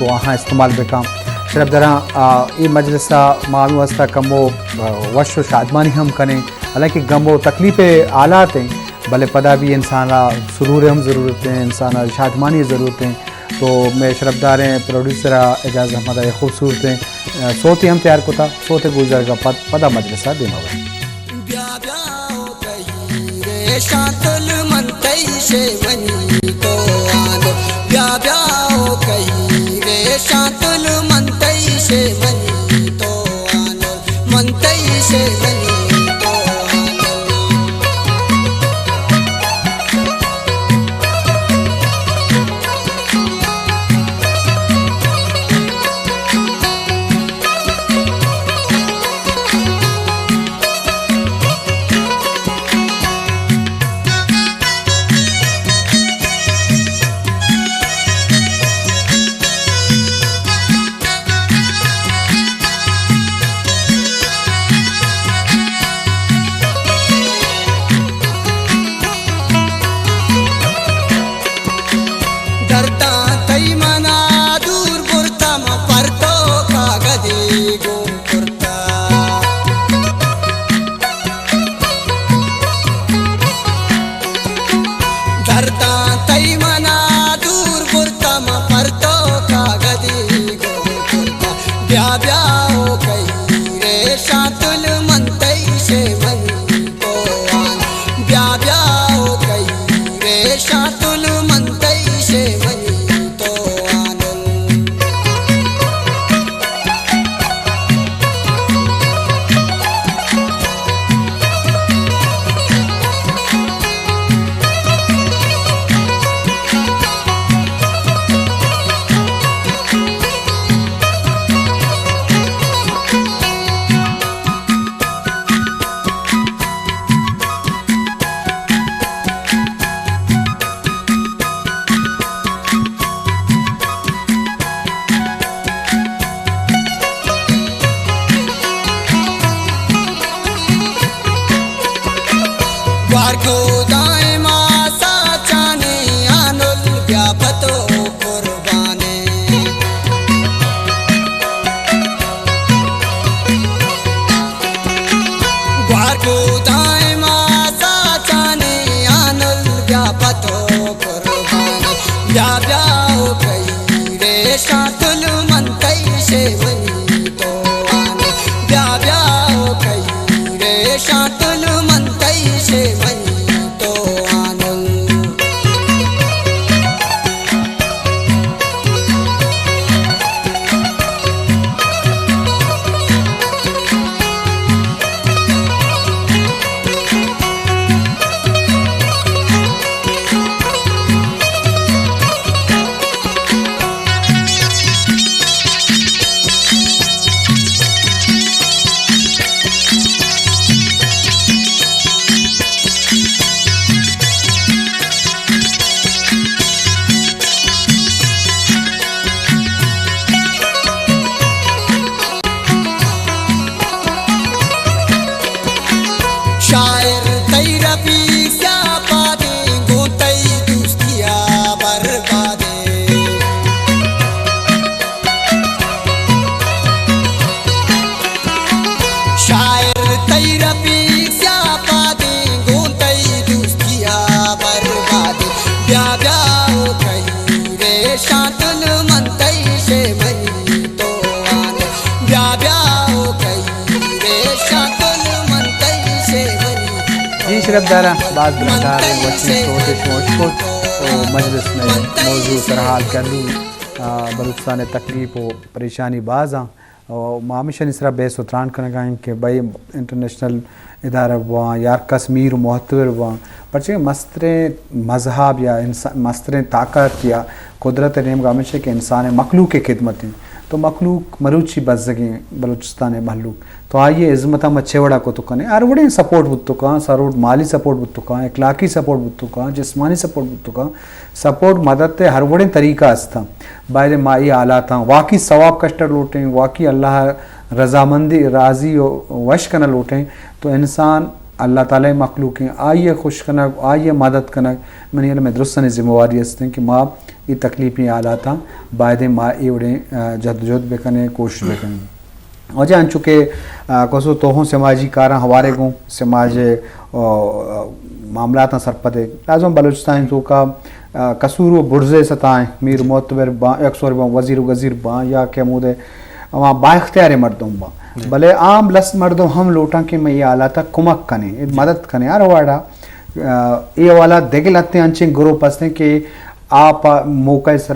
تو آہاں استعمال بکاں۔ شرفداراں، آ، اے مجلس ءَ ما ہمے واسطہ کمو، آ، وش و شادمانی ہم کنیں، حالانکہ غم و تکلیف ءِ حالات ایں، بلے پدا بھی انسان ءَ سرور ءِ ہم ضرورت ایں، انسان ءَ شادمانی ضرورت ایں۔ تو مئے شرفداریں پروڈیوسر ءَ اعجاز احمد ءَ اے خوبصورتیں، آ، سوتے ہم تیار کتا، سوتے گوشدارگ ءَ پد پدا مجلس ءَ دیما بئیں۔ بیا بیا او کہیرے شاتل من تئی شیونی تو آنو۔ بیا بیا او کہیرے شاتل من تئی شیونی تو آنو۔ من تئی شیونی تو آنو۔ درداں تئی منا دور برتم، پر تو کاگدے گوں کرتا۔ درداں تئی منا دور برتم، پر تو کاگدے گوں کرتا۔ بیا بیا او کہیرے شاتل من تئی شیونی تو آن۔ بیا بیا او کہیرے شاتل من تئی شیونی تو آنن۔ گوار کو دائما ساچانی آنل بیا پتو قربانے۔ گوار کو دائما ساچانی آنل بیا پتو قربانے۔ بیا بیا او کہیرے شاتل من تئی شیونی تو آنے۔ بیا بیا او کہیرے شاتل من تئی شیونی تو آنن۔ شاعر تئی رفیق سیاہ پادیں، گوں تئی دوستیا بربادیں۔ شاعر تئی رفیق سیاہ پادیں، گوں تئی دوستیا بربادیں۔ بیا بیا او کہیرے شاتل من تئی شیونی تو آن۔ بیا بیا او کہیرے شاتل من تئی شیونی۔ جی شرفداراں، باز بلنداریں وشیں سوتے شما اشکت و مجلس مئے موضوع سرحال گلو، آ، بلوچستان ءِ تکلیف و پریشانی باز آں۔ و ما ہمیشانی سرا بحث و تران کنگا ایں کہ بھئی انٹرنیشنل ادارہ بواں یا ہر کس میر و معتبر بواں، پرچہ کہ مستریں مذہب یا انسان، مستریں طاقت یا قدرت ءِ نیمگا ہمیش کہ انسان ءِ مخلوق ءِ خدمت ایں۔ تو مخلوق مروچی بزگیں بلوچستان ءِ مہلوک، تو آئی ءِ ہزمت ءَ ما چے وڑا کت کنیں؟ ہر وڑیں سپورٹ بوت کاں، ہر وڑ مالی سپورٹ بوت کاں، اخلاقی سپورٹ بوت کاں، جسمانی سپورٹ بوت کاں۔ سپورٹ، مدد ءِ ہر وڑیں طریقہ است اں۔ باید ما اے حالاتاں واقعی ثواب کشتر لوٹیں، واقعی اللہ رضامندی، راضی و وش کنگ لوٹیں، تو انسان اللہ تعالی مخلوق ہیں، آئی خوش کنگ، آئی مدد کنگ، منی علم درستانی ذمہ واری است کہ ما یہ تکلیفی حالاتاں باید ما اے وڑیں جدوجہد بکنیں، کوشش بکنیں۔ واجہ انچو کہ کسو تو ہوں سماجی کاراں ہوارے گوں، سماج معاملاتاں سرپدے، لازم بلوچستان توکا قصور و برزے ستائیں، میر معتبر باں، یک سور باں، وزیر و گزیر باں، یا کہ ہمودے ہما با اختیار مردم باں، بلے عام لس مردم ہم لوٹاں کہ میں یہ حالات کمک کنیں، مدد کنیں۔ ہر واڑا یہ حوالہ دگہ لتے انچیں گروپ ہستیں کہ آپ موقع سر